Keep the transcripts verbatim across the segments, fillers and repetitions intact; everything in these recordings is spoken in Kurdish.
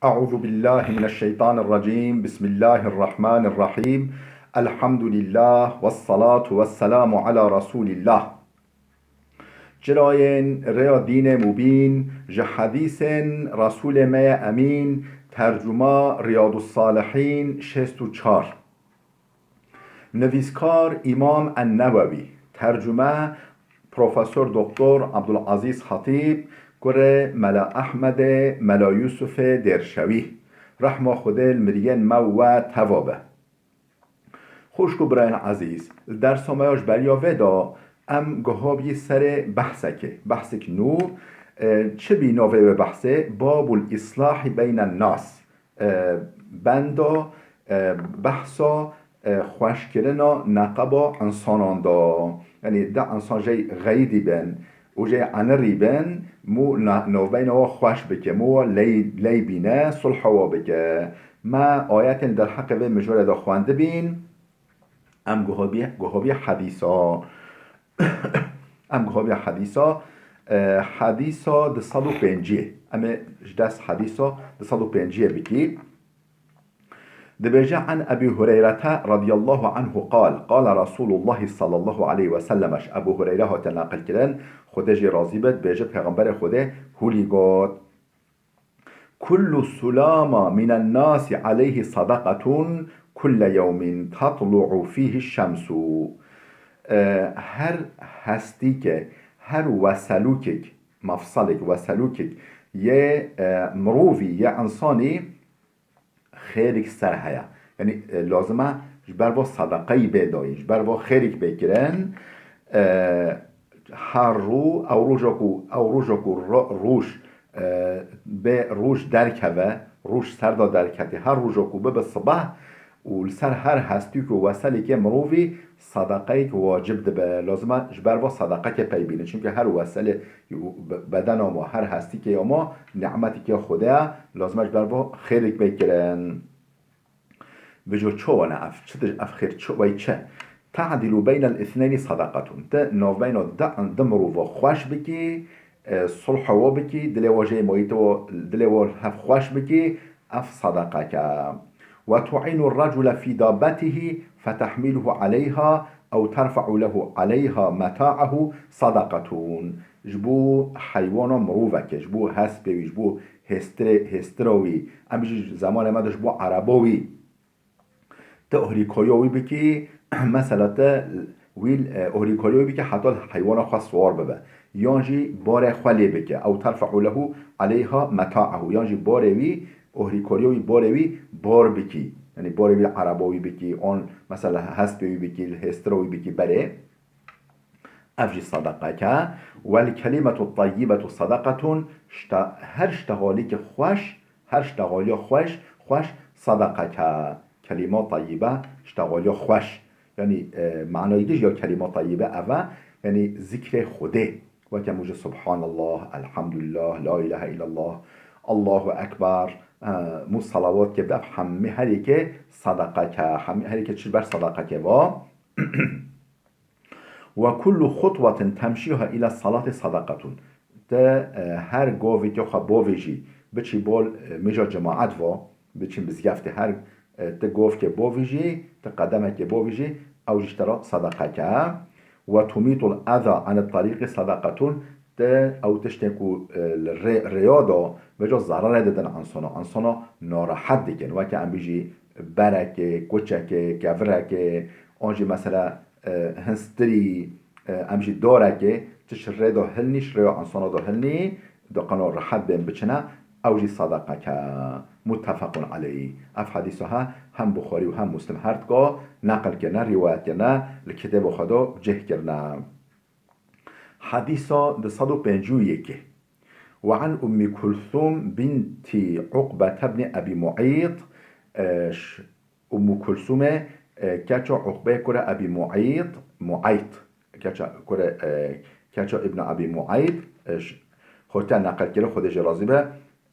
أعوذ بالله من الشيطان الرجيم. بسم الله الرحمن الرحيم. الحمد لله والصلاة والسلام على رسول الله. Çirayên rêya dînê mubîn, ji hedîsên Resûlê me ye Emîn, tercuma Riyadussalihîn şêst û çar. Nivîskar Îmam En-Newewî, tercume Profesor Doktor Abdulazîz Hatîb, kurê Mela Ehmedê, Mela Yûsifê Dêrşewî. Rehma Xwedê li miriyên me û we teva be. Xwişk û birayên ezîz, li dersa me ya ji beriya vê de em gihabî serê behsekê, behsek nû, e, çi bî navê wê behsê? Babul Îslahî Beynen Nas. E, benda, e, behsa, e, xweşkirina neqeba insanan de. Yanî de insan jê xeyidî bin û jê enirî bin, mû na-, navbeyna wa xweş bike, mû wa ley, ley bîne, sulha wa bike. Me ayetên derheqê vê mijûlê de xwendibîn, em guhabiye, guhabiye hedîsa. Em guhabiye hedîsa, e, hedîsa du sed û pêncî. Em ê ji dest hedîsa du sed û pêncî bikî. Dibêje, عن أبي هريرة رضي الله عنه قال: قال رسول الله صلى الله عليه وسلم. Ji Ebu Hureyre hate neqil kirin, Xwedê jê razî be, dibêje, Pêxemberê Xwedê hûlî got: كل سلامى من الناس عليه صدقة كل يوم تطلع فيه الشمس. E, her hestîke, her weselûkek, mefselek, weselûkek yê, e, mirovî, yê insanî xêrik ser heye. Yanî, e, lazim e ji ber va sedeqeyî bê dayîn, ji ber va xêrik bê kirin, e, her rû, ew roja ku, ew roja ku ro-, roj, e, bê roj derkeve, roj ser de derketî, her roja ku bibe sibeh û li ser her hestîk û weselêkê mirovî sedeqeyek wacib dibe. Lazim e ji ber va sedeqekê pey bîne. Çimkî her weselê û be-, bedena ma, her hestîkê ya ma, nîmetekê Xwedê ye, lazim e ji ber va xêrek bê kirin. Vêco çawa ne ev? Çi di-, ev xêr çi, wey çi? تعدل بين الاثنين صدقة. Te navbeyna di, di mirova xweş bikî, e, sulha wa bikî, dilê wa jê mayî te wa, dilê wa hev xweş bikî, ev sedeqeke. وتعين الرجل في دابته فتحمله عليها أو ترفع له عليها متاعه صدقة. Ji bo heywana mirovekê, ji bo hespê wî, ji bo hêstirê, hêstira wî, em jî ji zemanê me de ji bo ereba wî, tu ohrîkariya wî bikî, mesela tu wî, e, ohrîkariya wî bikî heta heywana xwe siwar bibe. Yan jî barê xwe lê bike. Ew terfe'u lehu aleyha meta'ehu. Yan jî barê wî, ohrîkariya wî, barê wî bar bikî. Yanî barê wî li ereba wî bikî, an mesela hespê wî bikî, li hêstira wî bikî berê. Ev jî sedeqeke. Wel kelimetu tayyibetu sedeqetun, şte-, her ştehalîkî xweş, her ştehaliya xweş, xweş sedeqeke. Kelîma tayyibe, ştehaliya xweş. Yanî, e, manayî dij ya kelîma tayyibe ev e, yanî zikrê Xwedê. Weke mû ji Subhanallah, Elhamdulillah, La ilahe illallah, Allahu Ekber, e, mû salawat ke bi ev hemî her yekê sedeqeke, hemî her yekê çi ber sedeqeke va. Ve kullu xutwetin temşiha ila salati sadaqatun. Te, e, her govekê xwe bovêjî, biçî bol, e, mêja cemaet va, biçî mizgeftê her, e, ti govkê bovêjî, ti qedemekê bovêjî, ew jî ji te re sadaqeke. Ve tumitul eza anit tarîqi sadaqatun. Te ew tiştên ku, e, li rê, rêya de vêca zerarê didin insana, insana narehet dikin. Weke em bijî berekê, kuçekê, kevirekê, an jî mesela, e, hinstirî, e, em jî darekê, tu ji rê de hilnî, ji rêya insana de hilnî, di qeno rehet bên biçine, ew jî sedeqeke. Muttefequn aleyh. Ev hedîsa he hem Buxarî û hem Muslim her dika neqil kirine, rîwayet kirine, li kitêba xwe de cih kirine. Hedîsa du sed û pêncî û yekê. Ve an Ummi Kulthum binti Uqbete bni Ebî Mu'ît, e, ş-, Ummu Kulsumê, e, keça Uqbê kure Ebî Mu'ît, Mu'ayt, keça kure, e, keça Ibn Ebî Mu'ayt, e, ş-, hote neqil kire, Xwedê jê razî be,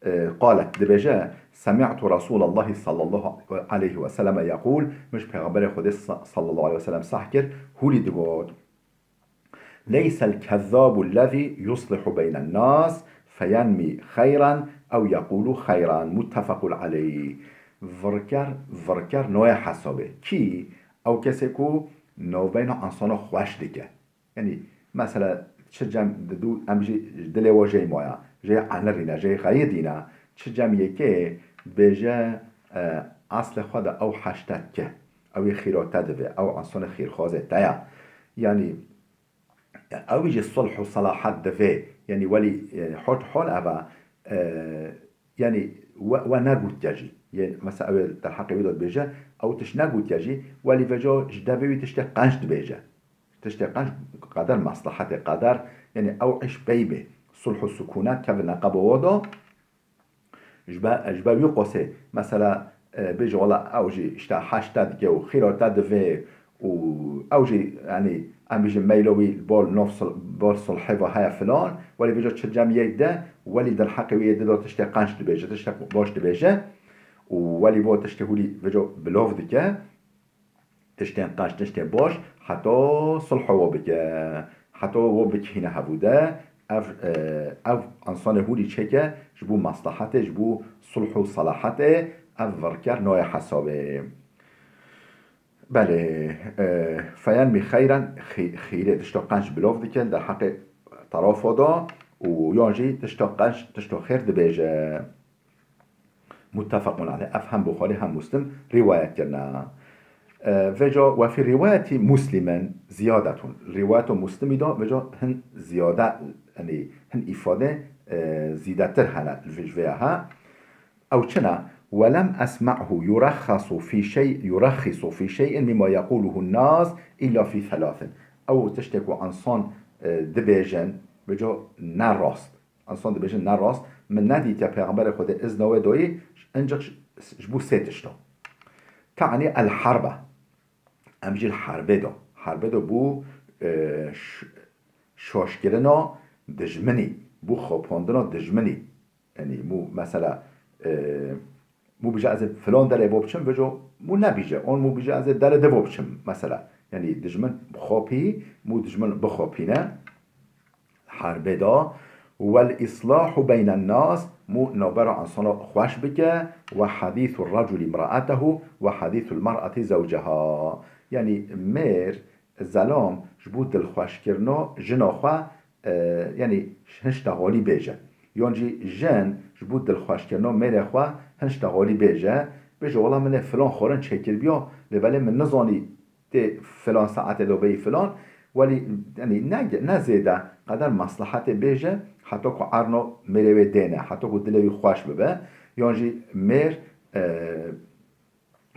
e, qalet, dibêje, Semi'tu Resûlallahi sallallahu aleyhi ve selleme yeqûl, min ji Pêxemberê Xwedê sa-, sallallahu aleyhi ve sellem sah kir, hûlî digot. Leysel kezzabu lezî yuslihu beynen nas feyenmî xeyran Ew yeqûlû xeyran, muttefeqûn aleyh. Virker, virker noye hesabê. Kî? Ew kesê ku navbeyna insana xweş dike. Yanî, mesela, çi cem di dû, em jî dilê we jey maya, jey enirîne, jey xeyidîne, çi cem yekê bêje, e, eslê xwe de ew heşte dike, ew ê xîra te divê, ew insana xîrxwazê te ya. Yanî, ew jî sulh û selahet divê, yanî welî, e, hot hol eva, e, yanî we, we negotya jî. Yê, mesela ew ê derheqê wî de dibêje, ew tişt negotya jî, welî veco ji devê wî tiştê qenc dibêje. Tiştê qenc qeder meslehetê qeder, yanî ew îş pey bê. Sulh û sukûnet keve neqeba we de, ji be, ji be wî qosê, mesela, e, bêje wela ew jî işte heşte dike û xîra te divê û ew jî, yanî, em bêjin meylo wî bol nov sul-, bol sulhê ve heye filan, welî bêje çi cem yek de, welî derheqê wî yê di de tiştê qenc dibêje, tiştê baş dibêje û welî bo tiştê hûrî bêje bilov dike. Tiştên qenc, tiştên baş, heta sulha we bike, heta we bikihîne hevû de, ev, e, ev insanê hûrî çêke ji bo meslehetê, ji bo sulh û selahetê, ev virker nayê hesabê. Belê, e, feyenmî xeyren, xî-, xîrê tişta qenc bilov dike, li derheqê terafa de û yan jî tişta qenc, tişta xêr dibêje. Muttefequn aleyh. Ev hem Buxarî hem Muslim rîwayet kirine. E, vêca we fî rîwayetî Muslimin ziyadetun. Rîwayeta Muslimî de vêca hin ziyade, yanî hin îfade, e, zîdetir hene li vê, ji vê ya he. Ew çi ne? Welem esme'hu yurekhisu fî şey, yurekhisu fî şey'in mimma yequluhu'n nas illa fî thalathin. Ew tiştê ku ensan, e, dibêjin, vêca ne rast. Ensan dibêjin ne rast, min nedîtiye Pêxemberê Xwedê izna wê dayî, ancak ji, ji bo sê tişta. Te'nî el-herbe. Em jî li herbê de. Herbê de bû, e, ş-, şaşkirina dijminî, bû xapandina dijminî. Yanî, mû mesela, e, mû bije ez ê filan derê bo biçim, vêco mû nebije. On mû bije ez ê derê de bo biçim, mesela. Yanî, dijmin bixapî, mû dijmin bixapîne. Herbê de, "Wel islahu beynen nas", mû navbera insana xweş bike, "we hadîsu raculi imra'atehu, we hadîsul mar'ati zewceha." Yanî mêr, zelam ji bo dilxweşkirina jina xwe, e, yanî hin ştegalî bêje. Yan jî jin ji bo dilxweşkirina mêrê xwe hin ştegalî bêje, bêje, "Wela min ê filan xwarin çêkiribiya, lê belê min nizanî tê filan saetê de bêyî filan." Welî, yanî ne, ne zêde, qeder meslehetê bêje, heta ku erna mêrê wê dêne, heta ku dilê wî xweş bibe. Yan jî mêr, e,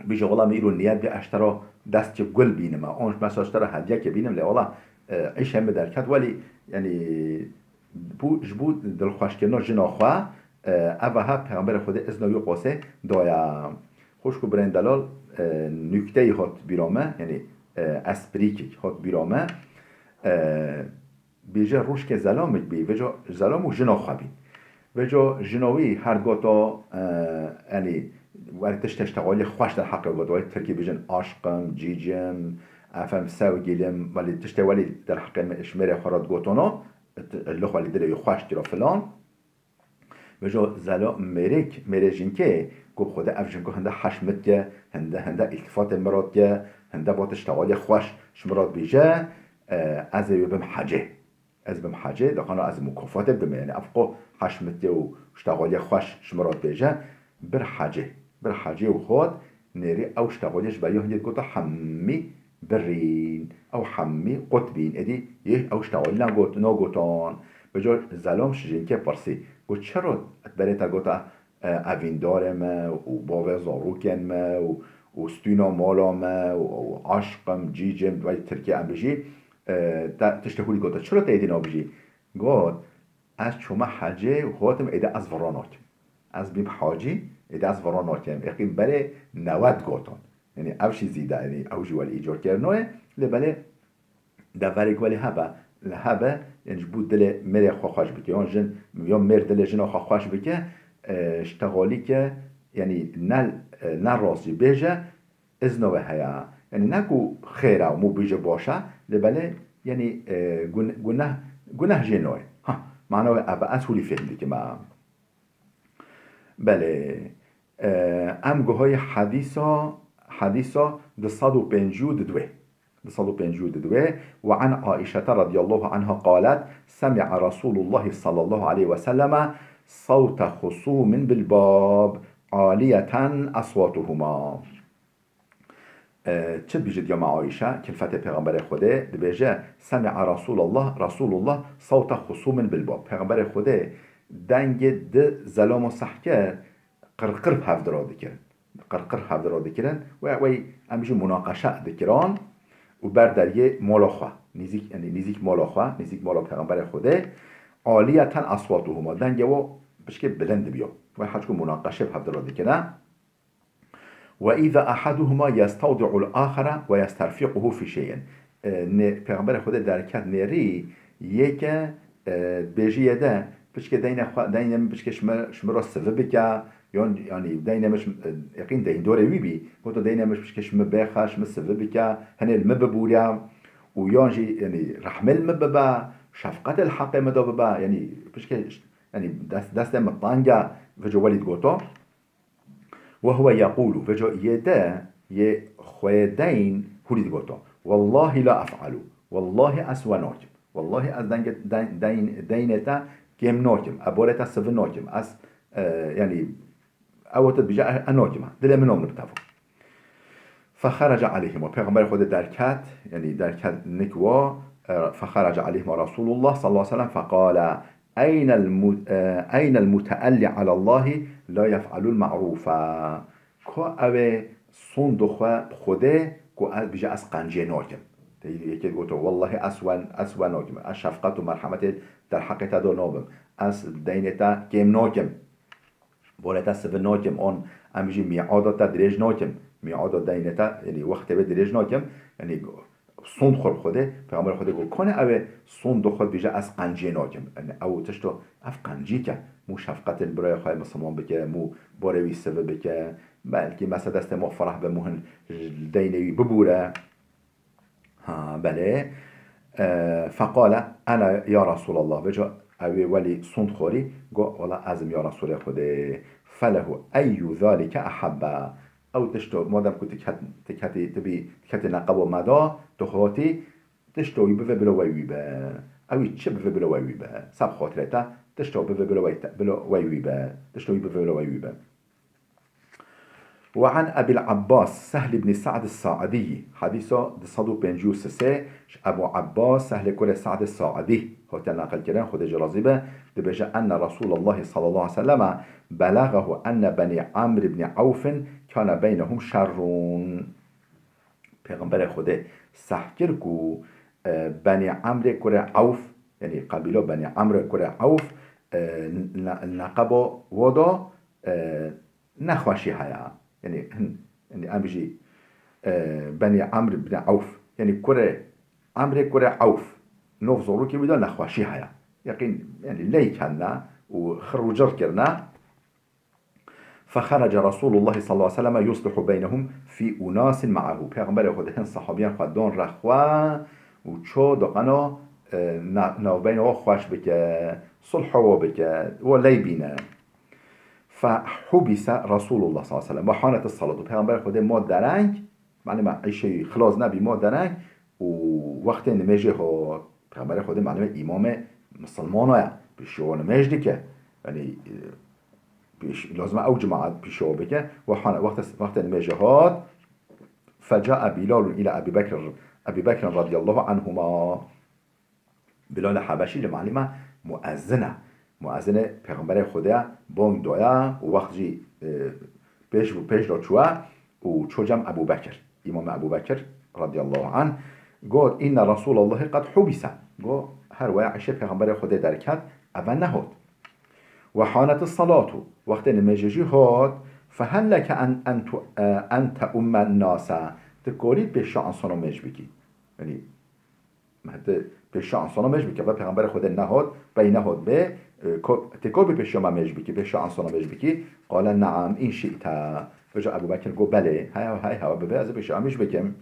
bêje, "Wela min îro niyet bî ez ji te re destçe gul bînime, an mesela ji te re hediyeke bînim, lê wela, e, îşê min derket." Welî, yanî, bû, ji bo dilxweşkirina jina xwe, e, ev aha Pêxemberê Xwedê izna wî qosê daya. Xwişk û birên delal, e, nûkteyî hat bîra me, yanî, e, esprîkek hat bîra me. E, bêje rojkê zelamik bî, vêca zelam û jina xwe bî. Vêca jina wî her gota, e, yanî, welî tiştê ştegalî xweş derheqê got, welî tirkî bêjin aşkım, cicim, efendim sevgilim, welî tiştê welî derheqê me, ji mêrê xwe re digotona, li xwe lê dilê wî xweş kiro filan. Vêca zela mêrek, mêrê jinkê, ku bi Xwedê ev jinko hinde heş mit ke, hinde, hinde îltifatê min re dike, hinde bo tiştê xwe xweş ji min re dibêje, e, ez ê wê bim hecê. Ez bim hecê, dixana ez mukafatê bidim. Yanî ev qo heş mit ke û tiştê xwe xweş ji min re dibêje, bir hecê. Bir hecê û hot, nêrî ew tiştê xwe ji beriya hindê dikota hemî birîn. Ew hemî qut bîn. Êdî yê ew tiştê xwe nagot-, nagotan. Vêca zelam ji jinkê pirsî. Got, "Çira berê te gota, e, evîndarê me û bavê zarokên me û, û stûna mala me û, û aşqim, cîcim, vay tirkî em bijî, e, te tiştê hûrî gota. Çira te êdî nabijî?" Got, "Ez çûme hecê û hatim êdî ez vira nakim. Ez bîm hacî, êdî ez vira nakim." Êqîm berê newed gotan. Yanî ev jî zîde, yanî ew jî welî îcar kirinoye, lê belê deverek welî hebe, li hebe, yanî ji bo dilê mêrê xwe xweş bike. Yan jin, ya mêr dilê jina xwe xweş bike, e, ştegalî ke, yanî ne, e, ne rast jî bêje, izna wê heye. Yanî ne ku xêr e û mû bêje baş e, lê belê, yanî, e, gun-, guneh, guneh jê nayê. Ha, mana wê ev e, ez hûrî fêhm dikime. Belê. E, em guhayê hedîsa, hedîsa du sed û pêncî û diduê. Du sed û pêncî û diduê. Ve an Aîşete radiyallahu anha qalet, semi'a Resulullah sallallahu aleyhi ve selleme savte husumin bil bab, aliyeten aswatuhuma. E, çi dibêje diya me Aîşe, kilfetê Pêxemberê Xwedê, dibêje, semi'a Resulallah, Resulullah savte husumin bil bab. Pêxemberê Xwedê dengê di zelamo seh kir, qirqir hevdira dikirin. Qirqir hevdira dikirin. Wê, wê em jî munaqeşe dikiran û ber deriyê mola xwe. Nîzîk, yanî nîzîk mola xwe, nîzîk mola Pêxemberê Xwedê. Aliyeten aswatuhuma. Dengê wan pişkê bilind dibiya. Wê hecku munaqeşe hevdira dikine. Ve iza ahaduhuma yestewdi'ul axara ve yesterfiquhu fi şey'in. E, nê-, Pêxemberê Xwedê derket nêrî yeke, e, bêjî yê de, pişkê deyne xwe, deyne min pişkê ji min, ji min re sivi bike, yan, yanî deyne min ji, e, yaqîn deyndorê wî bî, goto deyne min pişkê ji min bêxe, ji min sivi bike, hinê li min bibûre û yan jî, yanî rehmê li min bibe, şefqetê li heqê min de bibe, yanî pişkê, yanî dest, destê min teng e, vêca welî digoto. Ve huve yekulu, vêca yê de, yê xweyê deyn hûrî digoto. Wellahî la ef'alu. Wellahî ez we nakim. Wellahî ez dengê, deyn, deyn, deynê te kêm nakim. Ez borê te sivi nakim. Ez, e, yanî, ew te dibêje, e, e nakim. Dilê min a min bi teva. Fexerece aleyhima. Pêxemberê Xwedê derket, yanî derket nik wa, e, fexerece aleyhima Resulullah sallallahu aleyhi ve sellem feqale, Eynel mu-, e, eynel muteelli alallahi la yef'alul ma'rufa. Ku ew ê sond dixwe bi Xwedê ku ez bije ez qenciyê nakim. Te yekê goto, wellahî ez we, ez we nakim. Ez şefqet û merhemetê derheqê te de nabim. Ez deynê te kêm nakim. Borê te sivi nakim, an em jî mîada te dirêj nakim. Mîada deynê te, yanî wextê wê dirêj nakim. Yanî sond xwe bi Xwedê, Pêxemberê Xwedê got, kone ew ê sond dixwe dibêje ez qenciyê nakim. Yanî ew tişto, ev qencîk e. Mû şefqetê li birayê xwe misilman bike, mû borê wî sivi bike. Belkî mese destê me ferah be, mû hin li deynê wî bibûre. Ha, belê. E, feqale, ene ya Resulallah. Vêca ew ê welî sond xwarî, got, wela ez im ya Resulê Xwedê. Felehu eyyu zalike ehabbe. Ew tişto, madem ku tu ket-, tu ketî, tu bî, tu ketî neqebo me da, tu hatî, tişto wî bive bila wey wî be. Ew ê çi bive bila wey wî be. Seb xatirê te, tişto bive bila wey te, bila wey wî be. Tişto wî bive bila wey wî be. Ve an Ebil Abbas Sehl ibn Sa'd es-Sa'dî, hedîsa du sed û pêncî û sê, ji Ebu Abbas Sehlê kurê Sa'd es-Sa'dî hate neqil kirin, Xwedê jê razî be, dibêje, enne Resûlallah sallallahu aleyhi ve sellem belagahu enne Benî Amr ibn Awfin kâne beynehum şerrun. Pêxemberê Xwedê seh kir ku, e, Benî Amrê kurê Awf, yanî qebîla Benî Amrê kurê Awf, e, ne-, neqeba wa da, e, nexweşî heye. Yanî hin, yanî em jî, e, Benî Amr bin Awf, yanî kurê Amrê kurê Awf, nav zarokê wî de nexweşî heye. Yaqîn, yanî leyk hene û xir û cir kirine. Fexerece Resûlullah sallallahu aleyhi ve sellem yuslihu beynehum fî unasin ma'ahu. Pêxemberê Xwedê hin sehabiyan xwe dan rexwe û ço diqeno, e, na-, navbeyna wa xweş bike, sulha wa bike, wa ley bîne. Fehubise Resûlullah sallallahu aleyhi ve sellem ve hanetis salatu. Pêxemberê Xwedê ma dereng, malûm e, îşê wî xilas nebî, ma dereng û wextê nimêjê hat. Pêxemberê Xwedê, malûm e, îmamê misilmana ye. Pêşiya nimêj dike. Yanî, e, pêş-, lazim e ew cemaat pêşiya bike. Ve hane-, wextê, wextê nimêjê hat. Fecae Bîlalun îla Ebî Bekr, Ebî Bekr radiyallahu anhuma. Bilal Habeşî li malî me muezzin e. Muezzinê Pêxemberê Xwedê ye, bang daye û wext jî, e, pêş bû, pêş re çûye û çû cem Ebû Bekir. Îmam Ebû Bekir radiyallahu anh got, "Inne Resûlallahî qed hubise." Got, her waya îşê Pêxemberê Xwedê derket, eve nehot. "Ve hanetis salatu." Wextê nimêjê jî hat, "Fehel leke en, en tu, e, en teummen nase." Tu karî pêşiya insana mêj bikî. Yanî, Hete pêşiya insana mêj bike, ve Pêxemberê Xwedê nehot, pey nehot bê, e, ko-, tê kor bê pêşiya me mêj bikî, pêşiya insana mêj bikî? Qale, "Neam, in şi'te." Vêca Ebû Bekir got, "Belê, heya, hey, hewa bibe, ez ê pêşiya mêj bikim."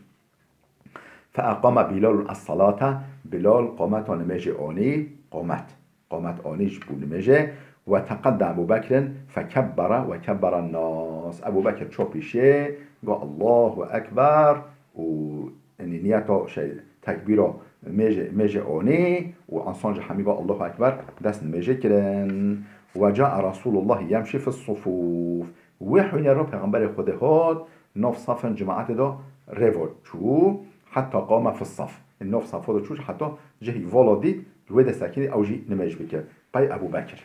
Fe eqame Bîlalun es-salate, Bîlal qameta nimêjê anî, qamet, qamet anî ji bo nimêjê, وتقدم أبو بكر فكبر وكبر الناس. Ebû Bekir çû pêşê, got, "Allahu Ekber" û, yanî, niyeta şey, tekbîra mêjê, mêjê anî û ensan jî hemî got, "Allahu Ekber", dest nimêjê kirin. وجاء رسول الله يمشي في الصفوف. Wê hûnê re Pêxemberê Xwedê hat, nav safên cemaetê de rêva çû, حتى قام في الصف. Nav safa de çû, heta cihê vala dît, li wê de sekinî ew jî nimêj bike. Pey Ebû Bekir.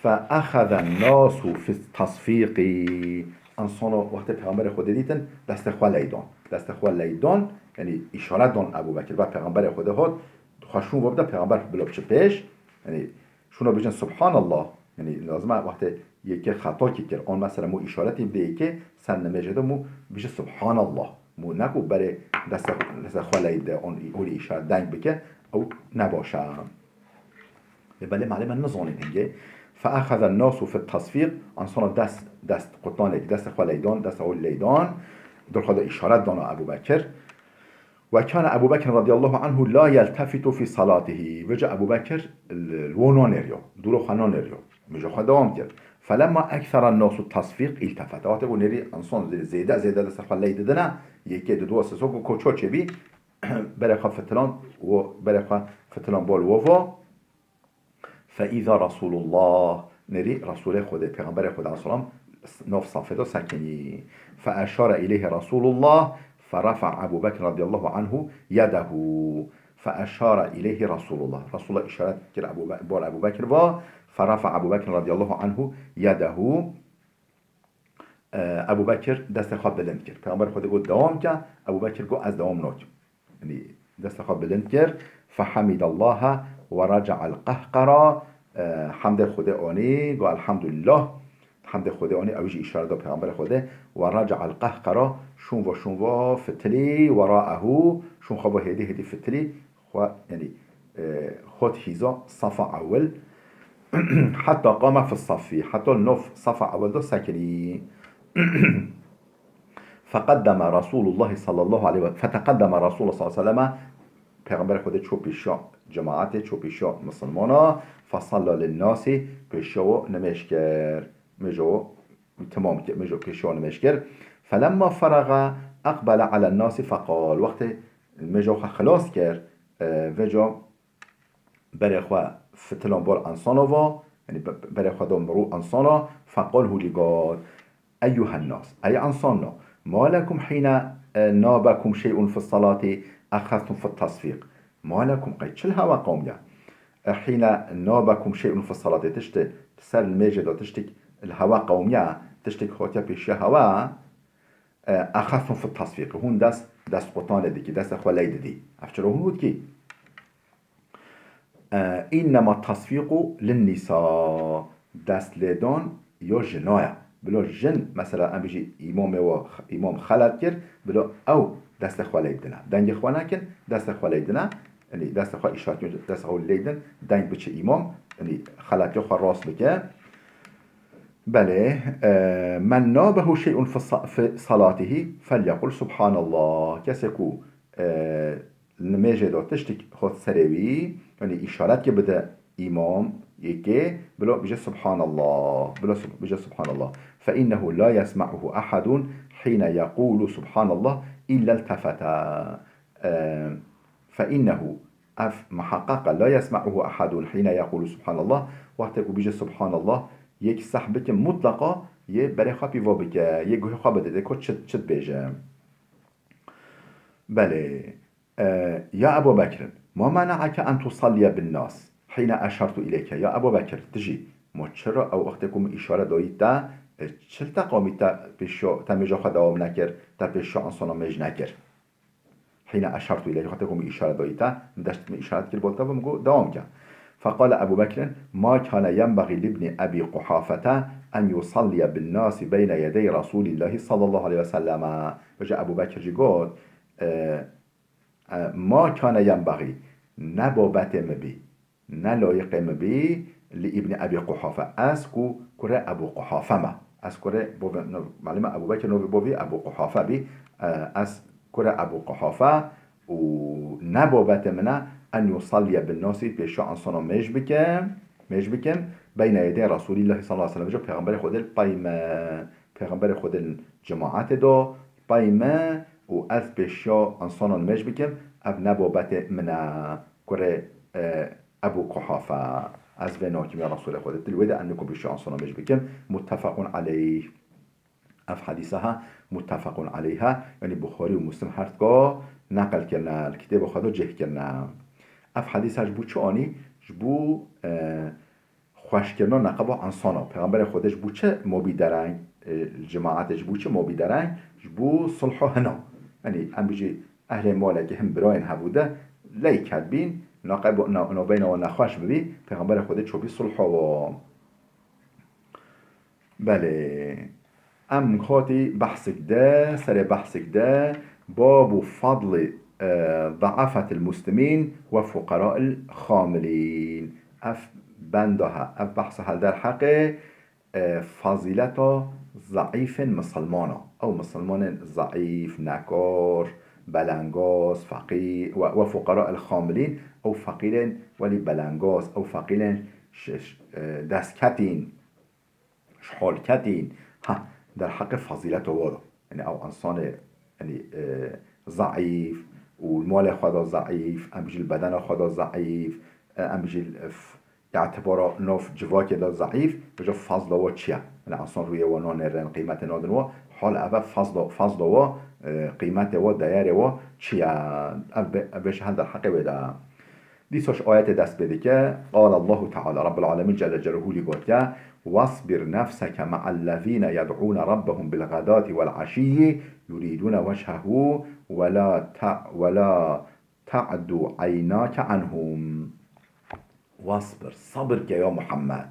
فأخذ الناس في التصفيق. Ensana wextê Pêxemberê Xwedê dîtin, destê xwe leydan. Destê xwe leydan, yanî îşaret dan Ebû Bekir. Ba Pêxemberê Xwedê hat, xwe şûn ve bide Pêxember bila biçe pêş. Yanî şûna bêjin Subhanallah. Yanî lazim e wextê yekê xeta kî kir, an mesela mû îşaretî bide yekê, ser nimêjê de mû bêje Subhanallah. Mû ne ku berê destê, destê xwe leyde, an holî îşaret deng bike, ew ne baş e. Lê belê malê me nizanîn hingê. فأخذ الناس في التصفيق. Ensana dest, dest qutanekî, destê xwe leydan, destê holî leydan. Dil xwe de îşaret dana Ebû Bekir. وكان أبو بكر رضي الله عنه لا يلتفت في صلاته. Vêca Ebû Bekir li, li wan nanêriya, dûra xwe nanêriya. Mêja xwe dewam kir. فلما أكثر الناس التصفيق التفت. Wextê ku nêrî ensan zê-, zêde, zêde destê xwe ley didine, yekê, di dua, sê, so ku koço çêbî, berê xwe fitilan, wo, berê xwe fitilan bol wo va. فإذا رسول الله. Nêrî Resûlê Xwedê, Pêxemberê Xwedê aleyhisselam, nav safê de sekinî. فأشار إليه رسول الله فرفع أبو بكر رضي الله عنه يده. فأشار إليه رسول الله. Resûlullah îşaret kir Ebû Be-, bol Ebû Bekir va. فرفع أبو بكر رضي الله عنه يده. E, Ebû Bekir destê xwe bilind kir. Pêxember Xwedê got, "Dewam ke." Ebû Bekir got, "Ez dewam nakim." Yanî destê xwe bilind kir. فحمد الله ورجع القهقرى. E, hemdê Xwedê anî, got, "Elhamdulillah." Hemdê Xwedê anî, ew jî îşaret da Pêxemberê Xwedê. ورجع القهقرى. Şûn va, şûn va fitilî, وراءه. Şûn xwe va hêdî hêdî fitilî. Xwe, yanî, e, hot hîza safa ewil. حتى قام في الصف. Heta nav safa ewil de sekinî. فقدم رسول الله صلى الله عليه و-، فتقدم رسول الله صلى الله عليه وسلم. Pêxemberê Xwedê çû pêşiya cemaetê, çû pêşiya misilmana. فصلى للناس. Pêşiya wan nimêj kir. Mêja wan temam kir. Mêja pêşiya wan nimêj kir. فلما فرغ أقبل على الناس فقال. Wextê mêja xwe xilas kir, e, vêca berê xwe fitilan bol ensana va, yanî be-, berê xwe da mirû ensana, فقال, hûlî got, أيها الناس, ey ensana, ما لكم حين نابكم شيء في الصلاة أخذتم في التصفيق؟ ما لكم, qey çi li hewe qewmiya? حين نابكم شيء في الصلاة, tiştê ser nimêjê de tiştek li hewe qewmiya, tiştek hatiye pêşiya hewe, e, أخذتم في التصفيق. Hûn dest, dest qutanê dikî, destê xwe ley didî. Ev çira hûn dikî? E, إنما التصفيق للنساء. Dest lêdan ya jina ye. Bila jin, mesela, em bijî îmamê wa, îmam xelet kir, bila ew destê xwe ley didine. Dengê xwe nekin, destê xwe ley didine. Yanî destê xwe îşaret kin, destê xwe ley din, deng biçe îmam, yanî xeletiya xwe rast bike. Belê, e, من نابه شيء في ص-، في صلاته فليقل سبحان الله. Kesê ku, e, nimêjê de tiştek hot serê wî, yanî îşaret ki bide îmam, yekê, bila bije Subhanallah, bila sub-, bije Subhanallah. فإنه لا يسمعه أحد حين يقول سبحان الله إلا التفت. E, فإنه, ev miheqeq e, لا يسمعه أحد حين يقول سبحان الله. Wextê ku bije Subhanallah, yek seh bike mutleqa, yê berê xwe pîva bike, yê guhê xwe bide, dê ku çi, çi dibêje. Belê. E, يا أبا بكر، ما منعك أن تصلي بالناس حين أشرت إليك؟ Ya Ebu Bekir, tu jî, ma çira ew wextê ku min îşare dayî te, e, çi li te qamî te pêşiya, te mêja xwe dewam nekir, te pêşiya ensana mêj nekir? حين أشرت إليك, wextê ku min îşare dayî te, min deşt, min îşaret kir bol te, min got, dewam ke. فقال أبو بكر: ما كان ينبغي لابن أبي قحافة أن يصلي بالناس بين يدي رسول الله صلى الله عليه وسلم. Vêca Ebu Bekir jî got, e, e, ما كان ينبغي, ne babetê min bî, ne layiqê min bî, li Îbnî Ebî Quhafe. Ez ku kurê Ebû Quhafe me. Ez kurê bavê, no, malûm e Ebû Bekir novê bavê Ebû Quhafe bî. E, ez kurê Ebû Quhafe û ne babetê min e en yusalliye bin nasi, pêşiya ensana mêj bike. mêj bikim, beyne yedê Resûlîllahî sallallahu aleyhi ve sellem, ji Pêxemberê Xwedê li pey me, Pêxemberê Xwedê li cemaetê de pey me û ez pêşiya însanan mêj bikim, ev ne babetê min e, kurê, e, Ebû Kuhafe, ez vê nakim ya Resûlê Xwedê, tu li wê de em nikum pêşiya însanan mêj bikim, muttefequn aleyh. Ev hedîsa ha muttefequn aleyha, yanî Buxarî û Muslim her tika neqil kirine, li kitêba xwe de cih kirine. Ev hedîsa ji bo çi anî? Ji bo, e, xweşkirina neqeba ensana. Pêxemberê Xwedê ji bo çi mabî dereng, e, li cemaetê ji bo çi mabî dereng? Ji bo sulh û hina. Yanî em bijî ehlê malekê hin birayên hebû de leyk hebîn, neqeb-, na-, navbeyna wan nexweş bibî, Pêxemberê Xwedê çûbî sulha wan. Belê. Em hatî behsik de, serê behsik de, babu fadli, e, ضعفة المسلمين وفقراء الخاملين. Ev benda he, ev behsa he derheqê, e, fazîleta zeîfên misilmana. Ew misilmanên zeîf, nekar, belengaz, feqîr, we, وفقراء الخاملين, ew feqîrên welî belengaz, ew feqîrên ş-, ş-, e, destketîn. Ji hol ketîn. Ha, derheqê fazîleta wa de. Yanî ew însanê, yanî, e, zeîf û li malê xwe de zeîf, em bijî li bedena xwe de zeîf, e, em bijî li, f-, îtibara nav civakê de zeîf, vêca fazla wa çi ye? Yanî însan rûyê wa nanêrin, qîmetê nadin wa, hal ev e fazla, fazla wa, e, qîmetê wa, deyerê wa çi ye? Ev be-, ev bêje hel derheqê wê de. Dîsa ji ayetê dest pê dike. قال الله تعالى, Rabbul Alemîn Celle Celaluhu lî gotiye, واصبر نفسك مع الذين يدعون ربهم بالغداة والعشي يريدون وجهه ولا ت-، ولا تعد عيناك عنهم. واصبر, sabir ke ya Muhammed.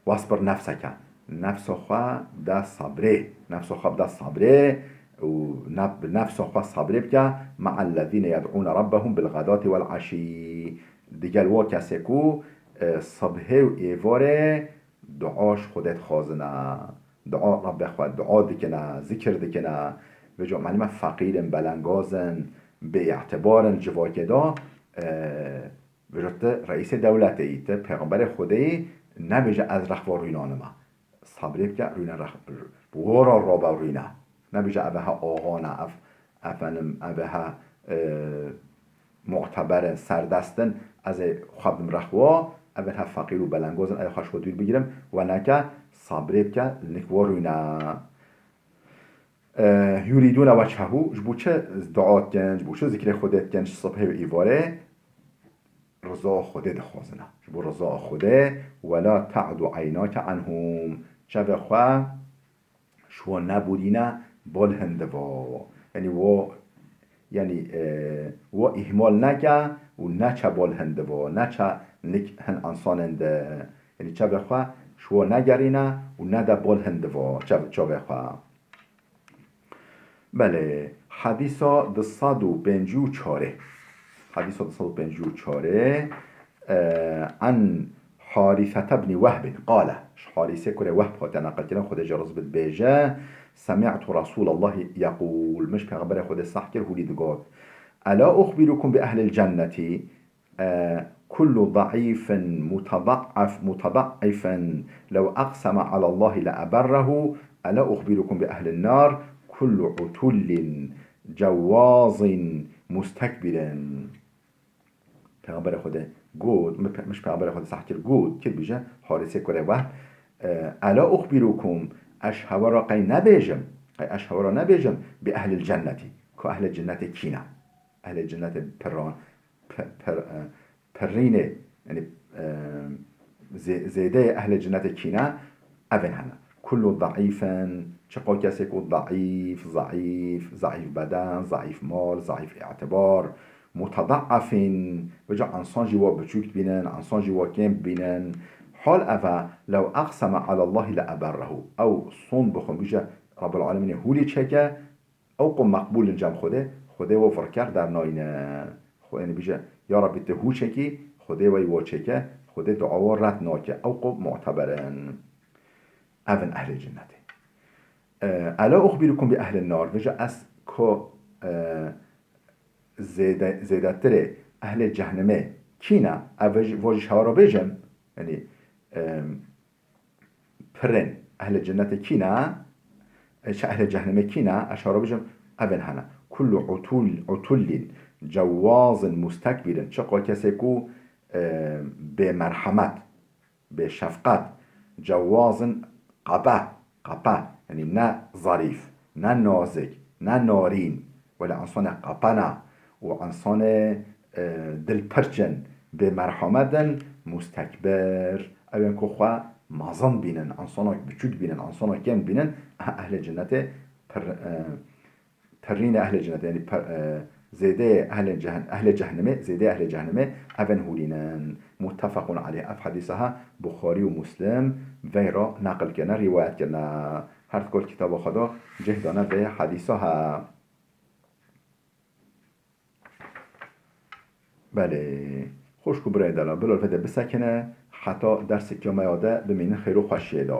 واصبر نفسك. Nefsa xwe bide sabrê. Nefsa xwe bide sabrê û nef-, bi nefsa xwe sabrê bike. مع الذين يدعون ربهم بالغداة والعشي. Digel wa kesê ku, e, sibhê û êvarê dua ji Xwedê dixwazine. Dua Rabbê xwe, dua dikine, zikir dikine. Vêca, melî me feqîr in, belengaz in, bêîtibar in civakê de, e, Vêca tu reîsê dewletê yî, tu pêxemberê Xwedê yî, nebêje ez rex va rûnanime. Sabrê bike, rûne rex, bi wora rabe rûne. Nebêje ev he axan e, ev, efendim, ev he, e, muteber in, serdest in, ez ê xwe bidim rex wa, ev he feqîr û belengaz in, ez ê xwe ji xwe dûr bigirim, we neke, sabrê bike, li nik wa rûne. E, يريدون وجهه, ji bo çi dua dikin, ji bo çi zikrê Xwedê dikin, ji sibhê û îvarê? Riza Xwedê dixwazine. Ji bo riza Xwedê, ولا تعد عيناك عنهم. Çavê xwe ji wan neborîne, bal hin diva. Yanî wo, yanî, e, wo îhmal neke û neçe bal hin diva, neçe nik hin ensanên de. Yanî çavê xwe ji wan negerîne û nede bal hin diva çav-, çavê xwe. Belê, hedîsa du sed û pêncî û çarê. Hedîsa du sed û pêncî û çarê, e, an Harîsete bnî Wehbin qale. Ji Harîsê kurê Wehb hate neqilkirin, Xwedê jê razî bit, dibêje, Semî'tu Resûlallahi yeqûl. Min ji Pêxemberê Xwedê seh kir, hûlî digot, Ela uxbîrukum bi ehlil cennetî? آه، كل ضعيف متضعف متضعف لو أقسم على الله لأبره، ألا أخبركم بأهل النار؟ كل عتل جواظ مستكبر. Pêxemberê Xwedê got, min pe-, min ji Pêxemberê Xwedê seh kir, got, kir bêje, Harîsê kurê Wehb, e, Ela uxbîrukum, ez ji hewe re qey nebêjim, qey ez ji hewe re nebêjim, bi ehlil cennetî, ku ehlê cennetê kî ne? Ehlê cennetê piran, pe-, per-, e, pirînê, yanî, e, zê-, zêdeyê ehlê cennetê kî ne, ev ên hene. Kullu zeîfen, çiqa kesê ku zeîf, zeîf, zeîf beden, zeîf mal, zeîf îtibar, mutezeîfîn, vêca ensan jî wa biçûk dibînin, ensan jî wa kêm dibînin. Hal ev e, lew eqseme alallahî le eberrehu. Ew sond bixwe bije Rabbul Alemînê hûlî çêke, Ew qo meqbûl in cem Xwedê, Xwedê we vir ker dernayne. Xwe, yanî bije, ya Rabbî tu hû çekî, Xwedê we wa çêke, Xwedê dua we red nake. Ew qo muteber in. Ev in ehlê cinnetê. E, Ela uxbîrukum bi ehlin nar. Vêje ez ko, e, zêde-, zêdetirê ehlê cehnemê kî ne? Ev vej-, vajî ji hewa re bêjim. Yanî, e, pirên ehlê cennetê kî ne, e, çi ehlê cehnemê kî ne, ez şaro bijim, evên hene. Kullu utul-, utullin cewazin mustekbirin. Çiqo kesê ku, e, bê merhemet, bê şefqet, cewazin qebe, qebe, yanî ne zarîf, ne nazik, ne narîn, wele însanê qebe ne û însanê, e, dilpirçin, bê merhemet in, mustekbir, ew ên ku xwe mezin bînin, însanek biçûk bînin, însanek kêm bînin, ehlê cennetê pir, e, pirînê ehlê cennetê, yanî per-, e, zêdeyê ehlê ceh-, ehlê cehnemê, zêdeyê ehlê cehnemê, ev ên hûrînin. Muttefequn aleyh, ev hedîsa ha Buxarî û Muslim veyra neqil kirine, rîwayet kirine. Her di kol kitaba xwe de cih dane vê hedîsa ha. Belê. Xwişk û birayê delal, bila li vê de bisekine, heta derseke me ya de bimînin xêr û xweşiyê de.